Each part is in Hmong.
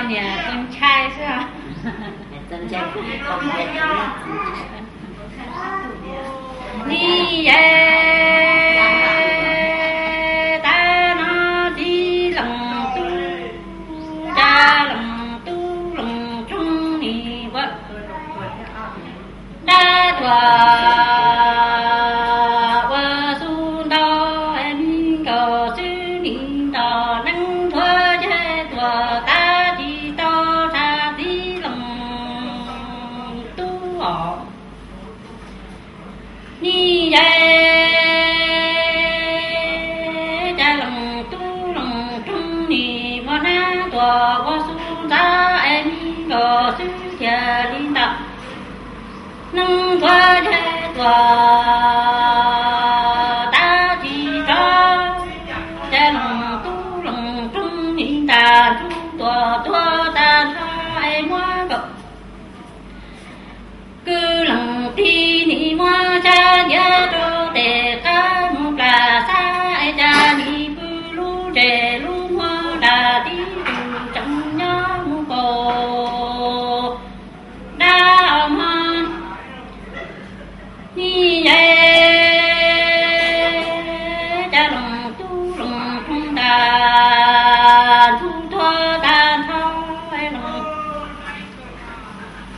Niam txaus ntshai xwb. Nim yais tab no txiv leej tub, cas leej tub leej roog nim ua dab tuag ua xub ntaub, me nkaus xwb nim nto neeb nthuav yais tuag tab tsis tau tsa txiv leej tub os. Nim yais cas leej tub leej roog nim muaj nab tuag ua xub ntxab, es me nkaus xwb cia li ntawd neeb nthuav yais tuag tab tsis tso, cas leej tub leej roog nim ntas ntsuj tuag tuag tag nrho, es muab nkaus kwv leej tij nim muab xyab ntiav rau tes qab mus plas xab, es cas nim pw lub ntsej lub muag nram tib tug tseem nyob mus nkaus dab os mog. Nim yais cas leej tub leej roog ntas ntsuj tuag tag nrho, leej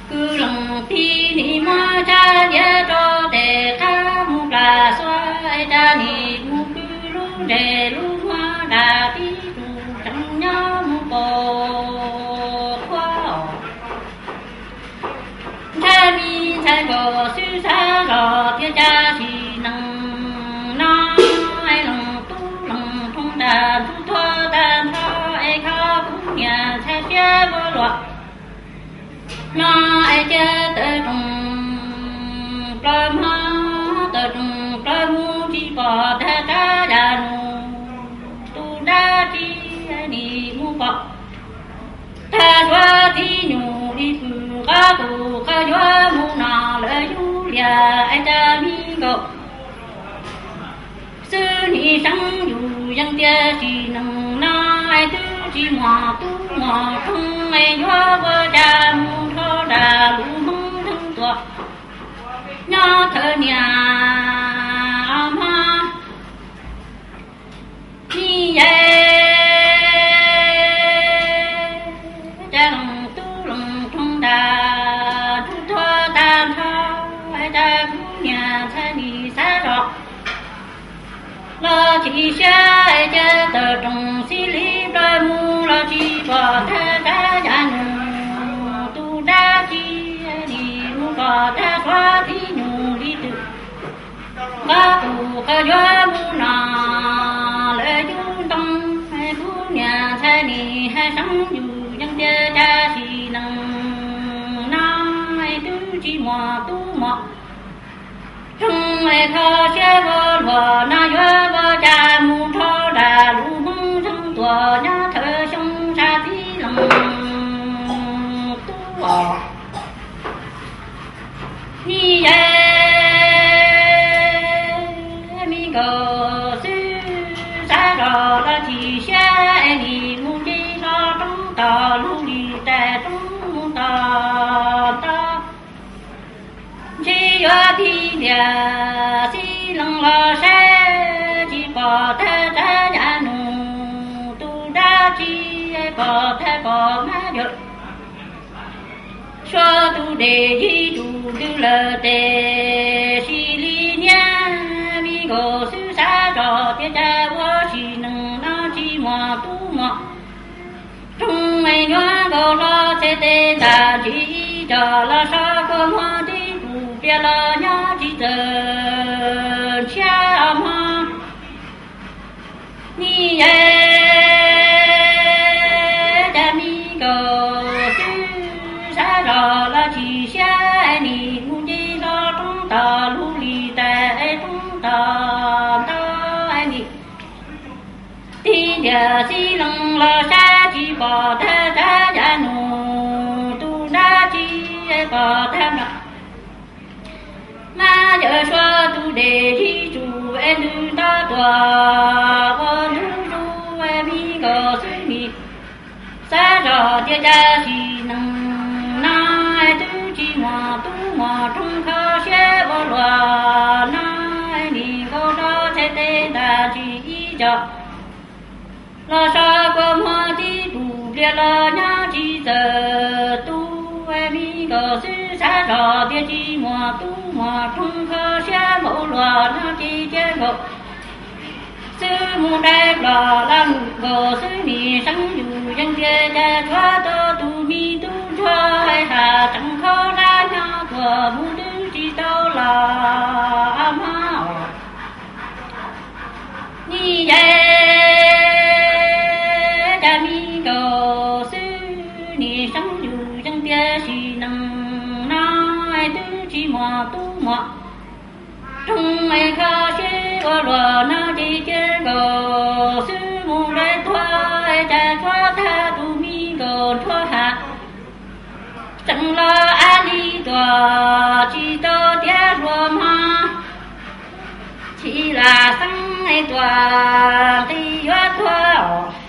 kwv leej tij nim muab xyab ntiav rau tes qab mus plas xab, es cas nim mus pw lub ntsej lub muag nram tib tug tseem nyob mus nkaus qhuav os. Ntshai me ntshai nkaus xwb xav zoj tias cas sim neej no, es leej tub leej roog ntas ntsuj tuag tag nrho, es kho kuv niam ntshai siab ua luaj no, es cia tawm rooj plaws mog, tawm rooj plaws mus tsis pom tag rab yaj nus, tus dab tsi nim mus pom tag suav tib nyuag li pw, qab tus qab yuav mus no lawm yus liam, es cas me nkaus xwb nim seev yus yeej tias sim neej no, es twb tsis muaj tub muaj roog, es yuav ua cas mus nrho nram lub hmoov zeeg tuag nyob thawj niaj mog. Nim yais cas leej tub leej roog ntas ntsuj tuag tag nrho, es cas kuv niam ntshai nim xav zoj los chim siab, es cia tawm rooj xib li plaws mus los tsis pom tag rab yaj nus, tus dab tsi nim mus pom tag suav tib nyuag li twg, qab tus qab yuav mus no lawm yus ntoo, es kuv niam ntshai nim hais seev yus yeej tias cas sim neej no, es twb tsis muaj tub muaj roog, es kho siab ua luaj no yuav ua cas mus nrho nram lub hmoov zeeg tuag nyob thawj xyoo tsa txiv leej tub os. Nim yais me nkaus xwb xav zoj los chim siab, es nim mus nce hlo roob tod lug li tais roob mus tod ntau, ntshe yuav tig ntiag xib leej los saib tsis pom tag rab yaj nus, tus dab tsi pom tag pom mab yawg suav tus dej yig tus ntws lawm tes sis li niaj, me nkaus xwb xav zoj tias cas ua sim neej no tsis muaj tub muaj roog, es nyuaj nkaus hlo txhais tes ntam ntsis ib co los so kua muag tib tus pliag los nyob tsis txawj ntshiab os mog. Nim yais cas me nkaus xwb xav zoj los chim siab, nim mus nce hlo roob tod lug li tais roob tod ntau, nim tig ntiag xib leej los saib tsis pom tag rab yaj nus, tus dab tsi pom tag mab yawg suav tus dej yig tus es ntws nto tuaj ua lub zug, es me nkaus xwb nim xav zoj Tias cas sim neej no twb tsis muaj tub muaj roog kho siab ua luaj no, nim nkaus rau txhais tes ntas tsis ib co. Los so kua muag tib tug pliag los nyob tsis txawm tu, me nkaus xwb xav zoj tias tsis muaj tub muaj roog kho siab npaum luaj no ces cia nkaus xwb mus dai plos laj nkaus xwb nim seeb yus yeej tias cas tshuav tau tus me tub ntsuag has tseem kho dab nyob tuaj mus twb tsis tau los mas. Nim yais cas me nkaus xwb nim seeb yus yeej tias sim neej no twb tsis muaj tub muaj roog kho siab ua luaj no ces cia nkaus xwb mus lawm tuag, cas tshuav tag tus me nkaus ntsuag has tseem los ab li tuaj tsis tau tiav hluas mog, tsis lam xeeb tuaj nqi yuav tuag.